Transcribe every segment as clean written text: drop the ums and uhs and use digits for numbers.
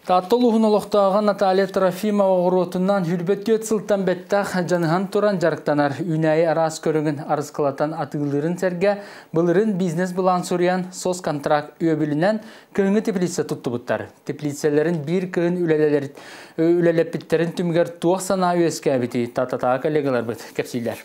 Таатта улууһун олохтооҕо Наталья Трофимова оҕуруотунан 24 сылтан бэттэх дьаныһан туран дьарыктанар. Үүнээйи араас көрүҥүн арыскылатан атыылыырын сэргэ, былырыын бизнес-былаан суруйан, соцконтракт үөбүлүнэн кыһыҥҥы теплица туттубуттар. Теплицэлэрин биир кыһын үлэлэппиттэрин түмүгэр туох санаа үөскээбитий, Тааттатааҕы коллегаларбыт кэпсииллэр.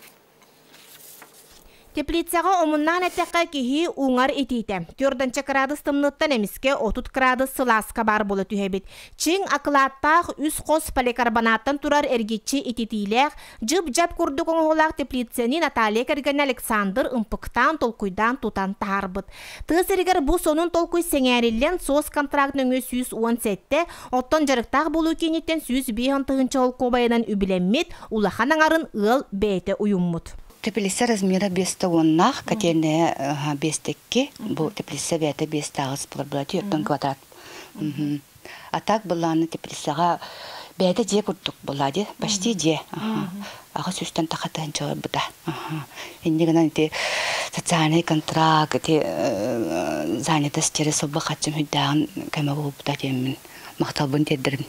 Теплицаҕа омуннаан эттэххэ киһи уҥар итиитэ. Түөртүөн кыраадыс тымныыттан эмискэ 30 кыраадыс сылааска баар буола түһэбит. Чиҥ акылааттаах үс хос поликарбонаттан турар эргиччи ититиилээх, дьып-дьап курдук оҥоһуулаах теплицаны Наталья кэргэнэ Александр ымпыктаан толкуйдаан тутан таһаарбыт. Тыа сиригэр бу сонун толкуй сэҥээриллэн соцконтракт нөҥүө 117, оттон дьарыктаах буолуу кииниттэн 105 тыһыынча солкуобайынан үбүлэммит, улахан аҥарын ыал бэйэтэ уйуммут. Теплица размера бестэ уоннаах, котельная бестекки, бу теплица бэйэтэ бестагыс булар була оттон квадрат. А так былааны теплицаҕа бэйэтэ дьиэ курдук була ди, почти дьиэ. Аҕа сүүстэн тахатын чалбыта. Инньэ гынан ити социальный контракт, ити занятость через сылба хаччым хүддээҕин көмө буолбута диэммин махталбын тиэрдэрим.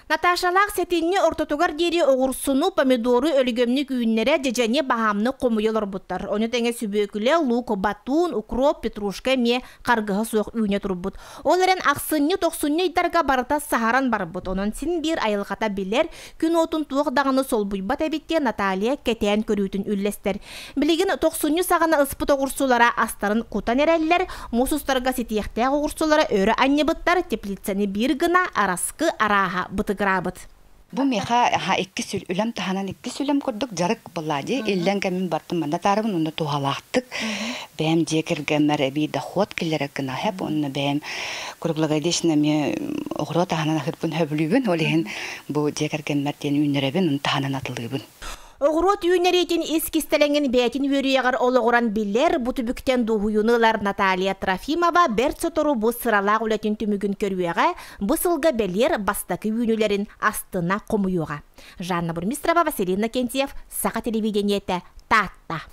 Наташалаах сэтинньи ортотугар диэри оҕурсуну, помидору өлгөмнүк үүннэрэ, дьэдьэни баһаамнык хомуйа олорбуттар. Ону тэҥэ сүбүөкүлэ, лук, батун, укроп, петрушка эмиэ харгыһа суох үүнэ турбут. Ол эрэн ахсынньы, тохсунньу ыйдарга барыта саһаран барбыт. Онон син биир айылҕата билэр, күн уотун туох даҕаны солбуйбат эбит диэн Наталья кэтээн көрүүтүн үллэстэр. Билигин тохсунньу саҕана ыспыт оҕурсулара астарын кутан эрэллэр, муус устарга ситиэхтээх оҕурсулара өрө анньыбыттар, теплицаны биир гына араскы арааһа бытыгыраабыт. Бу миэхэ икки үлэм таһынан икки үлэм курдук дьарык буолла дии. Иллэҥ кэмин бартым манна таарыбын онно туһалаахтык. Бэйэм дьиэ кэргэммэр эбии доход киллэрэр гына хэп онно бэйэм круглогодично эмиэ оҕуруот аһынан аһыырбын сөбүлүүбүн. Ол иһин бу дьиэ кэргэммэр диэн үүннэрэбин, оны таһынан атылыыбын. Оҕуруот үүнэриитин ис кистэлэҥин бэйэтин үөрүйэҕэр олоҕуран билэр, бу түбүктэн дуоһуйууну ылар Наталья Трофимова бэрт сотору бу сыралаах үлэтин түмүгүн көрүөҕэ, бу сылга бэлиэр бастакы үүнүүлэрин астына хомуйуоҕа. Жанна Бурмистрова, Василина Кентьев, Саха телевидениетэ, Таатта.